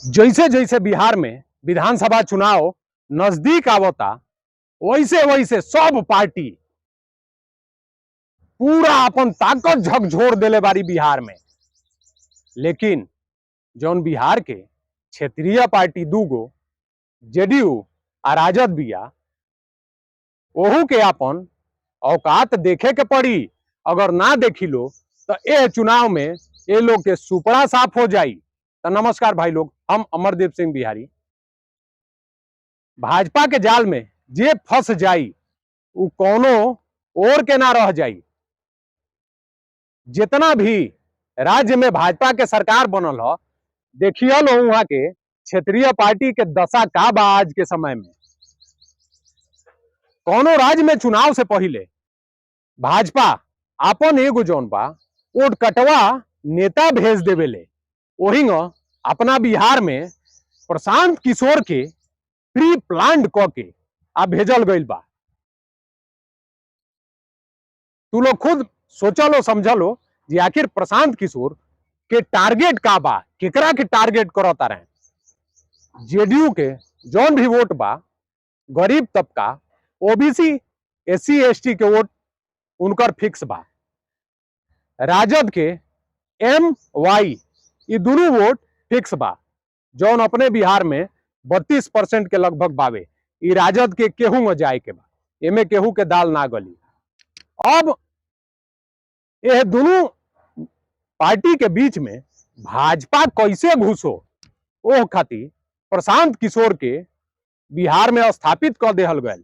जैसे जैसे बिहार में विधानसभा चुनाव नजदीक आवता, वैसे वैसे सब पार्टी पूरा अपन ताकत झकझोर देले बारी बिहार में। लेकिन जौन बिहार के क्षेत्रीय पार्टी दूगो जेडीयू आ राजद बिया, ओहू के अपन औकात देखे के पड़ी। अगर ना देखी लो तो ए चुनाव में ये लोग के सुपड़ा साफ हो जाई। तो नमस्कार भाई लोग, हम अमरदीप सिंह बिहारी। भाजपा के जाल में जे फंस जाई उ कोनो और के ना रह जाई। जितना भी राज्य में भाजपा के सरकार बनल ह, देखिए लो वहां के क्षेत्रीय पार्टी के दशा का बा आज के समय में। कोनो राज्य में चुनाव से पहले भाजपा अपन एगो जौन बा वोट कटवा नेता भेज देवेले, ओही न अपना बिहार में प्रशांत किशोर के प्री प्लान्ड क के आ भेजल गइल बा। तू लोग खुद सोचलो समझलो जे आखिर प्रशांत किशोर के टारगेट का बा, केकरा के टारगेट करता रहे। जेडीयू के जौन भी वोट बा, गरीब तबका, ओबीसी, एससी, एसटी के वोट उनकर फिक्स बा। राजद के एम वाई ये दोनों वोट फिक्स बा, जौन अपने बिहार में 32% के लगभग बावे। ई राजद के केहू न जाए के बा, एमे केहू के दाल ना गली। अब यह दोनों पार्टी के बीच में भाजपा कैसे घुसो, ओह खातिर प्रशांत किशोर के बिहार में स्थापित कर देहल गयल।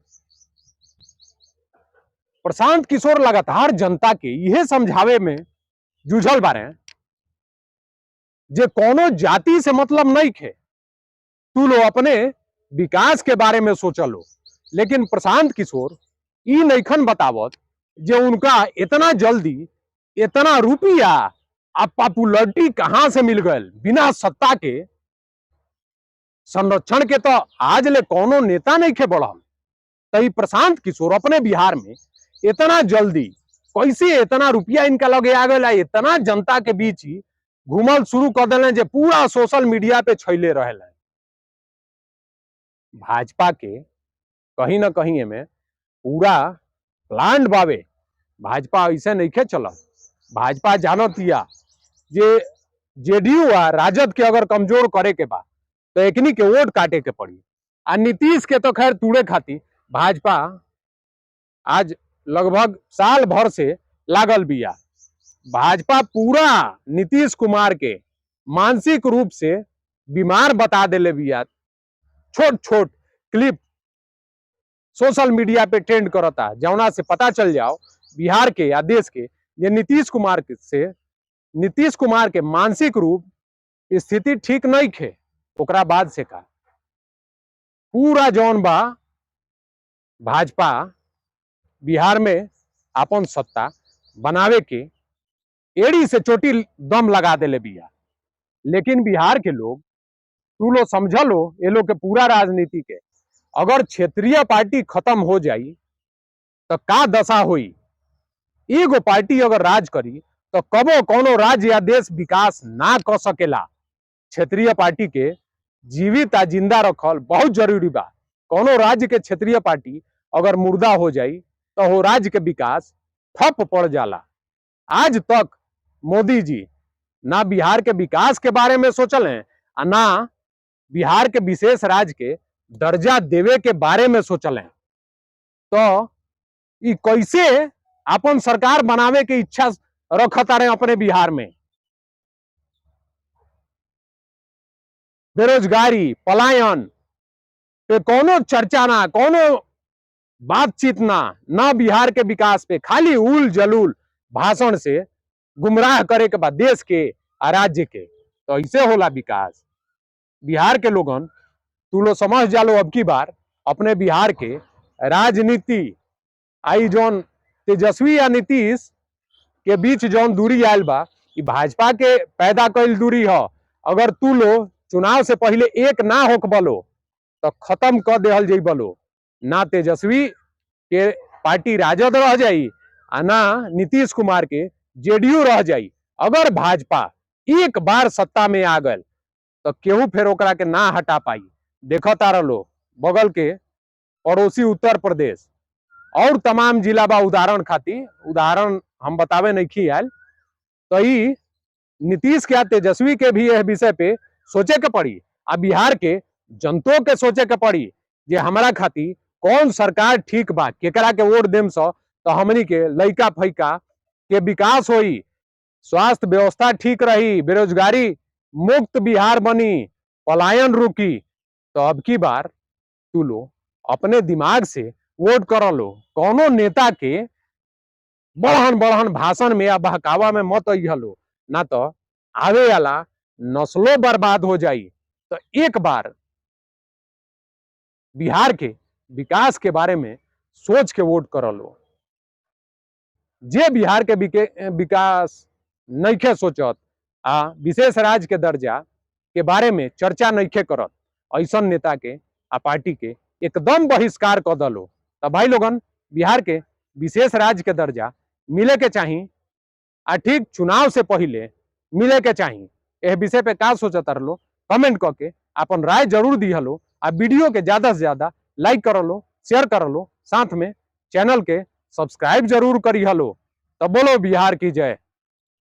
प्रशांत किशोर लगातार जनता के यह समझावे में जूझल बारे जे कोनो जाति से मतलब नहीं खे, तू लो अपने विकास के बारे में सोचलो। लेकिन प्रशांत किशोर ई नैखन बतावत जे उनका इतना जल्दी इतना रुपया आ पॉपुलरिटी कहाँ से मिल गयल। बिना सत्ता के संरक्षण के तो आज ले कोनो नेता नहीं खे बढ़ल। तो ई प्रशांत किशोर अपने बिहार में इतना जल्दी कैसे इतना रुपया इनका लगे आ गया, इतना जनता के बीच ही घूमल शुरू कर दिले जे पूरा सोशल मीडिया पे छैले रहे। भाजपा के कहीं ना कहीं एमे पूरा प्लान बावे। भाजपा ऐसे नहीं खे चलत। भाजपा जानतिया जे जेडीयू आ राजद के अगर कमजोर करे के बा तो एकनी के वोट काटे के पड़ी। आ नीतीश के तो खैर तूड़े खाती भाजपा आज लगभग साल भर से लागल बिया। भाजपा पूरा नीतीश कुमार के मानसिक रूप से बीमार बता देले बिया। छोट छोट क्लिप सोशल मीडिया पे ट्रेंड करता, जौना से पता चल जाओ बिहार के या देश के जे नीतीश कुमार के से नीतीश कुमार के मानसिक रूप स्थिति ठीक नहीं खे। ओकरा बाद से का पूरा जौन बा भाजपा बिहार में अपन सत्ता बनावे के एड़ी से चोटी दम लगा देले बिया। लेकिन बिहार के लोग तू लो समझ लो ये लोग के पूरा राजनीति के अगर क्षेत्रीय पार्टी खत्म हो जाई तो का दशा होई। एगो पार्टी अगर राज करी तो कबो कोनो राज्य या देश विकास ना कर सकेला। क्षेत्रीय पार्टी के जीवित आ जिंदा रखल बहुत जरूरी बा। कोनो राज्य के क्षेत्रीय पार्टी अगर मुर्दा हो जाई तो वो राज्य के विकास ठप पड़ जाला। आज तक मोदी जी ना बिहार के विकास के बारे में सोचल हैं आ ना बिहार के विशेष राज्य के दर्जा देवे के बारे में सोचल हैं। तो ई कैसे अपन सरकार बनावे के इच्छा रखता रहे अपने बिहार में। बेरोजगारी, पलायन पे कोनो चर्चा ना, कोनो बातचीत ना, ना बिहार के विकास पे, खाली उल जलूल भाषण से गुमराह करे के बाद देश के आ राज्य के। तो ऐसे होला विकास। बिहार के लोगन तू लो समझ जालो अब की बार अपने बिहार के राजनीति आई जौन तेजस्वी या नीतीश के बीच जौन दूरी आयल बा, ई भाजपा के पैदा कईल दूरी ह। अगर तू लो चुनाव से पहले एक ना होक बलो तो खत्म कर देहल जई बलो। ना तेजस्वी के पार्टी राजद रह जाई आ ना नीतीश कुमार के जेडीयू रह जाई। अगर भाजपा एक बार सत्ता में आ गल तो केहू फेर ओकरा के ना हटा पाई। देखो तारा लो बगल के पड़ोसी उत्तर प्रदेश और तमाम जिला बा उदाहरण खातिर, उदाहरण हम बतावे नहीं आयल। तो ई नीतीश के तेजस्वी के भी यह विषय पे सोचे के पड़ी आ बिहार के जनतो के सोचे के पड़ी जे हमारा खातिर कौन सरकार ठीक बा, केकरा के वोट देम सो तो हमनी के लइका फैका के विकास होई, स्वास्थ्य व्यवस्था ठीक रही, बेरोजगारी मुक्त बिहार बनी, पलायन रुकी। तो अब की बार तू लो अपने दिमाग से वोट कर लो, कोनो नेता के बढ़हन बढ़हन भाषण में या बहकावा में मत अइहलो, ना तो आवे वाला नस्लों बर्बाद हो जाई। तो एक बार बिहार के विकास के बारे में सोच के वोट कर लो। जे बिहार के विकास नइखे सोचत आ विशेष राज्य के दर्जा के बारे में चर्चा नइखे करत, ऐसन नेता के आ पार्टी के एकदम बहिष्कार कर दलो। तो भाई लोगन, बिहार के विशेष राज्य के दर्जा मिले के चाही आ ठीक चुनाव से पहले मिले के चाही। एह विषय पे का सोचत लो कमेंट करके अपन राय जरूर दिहलो आ वीडियो के ज्यादा से ज्यादा लाइक करलो, शेयर करलो, साथ में चैनल के सब्सक्राइब जरूर करिहलो। तो बोलो बिहार की जय।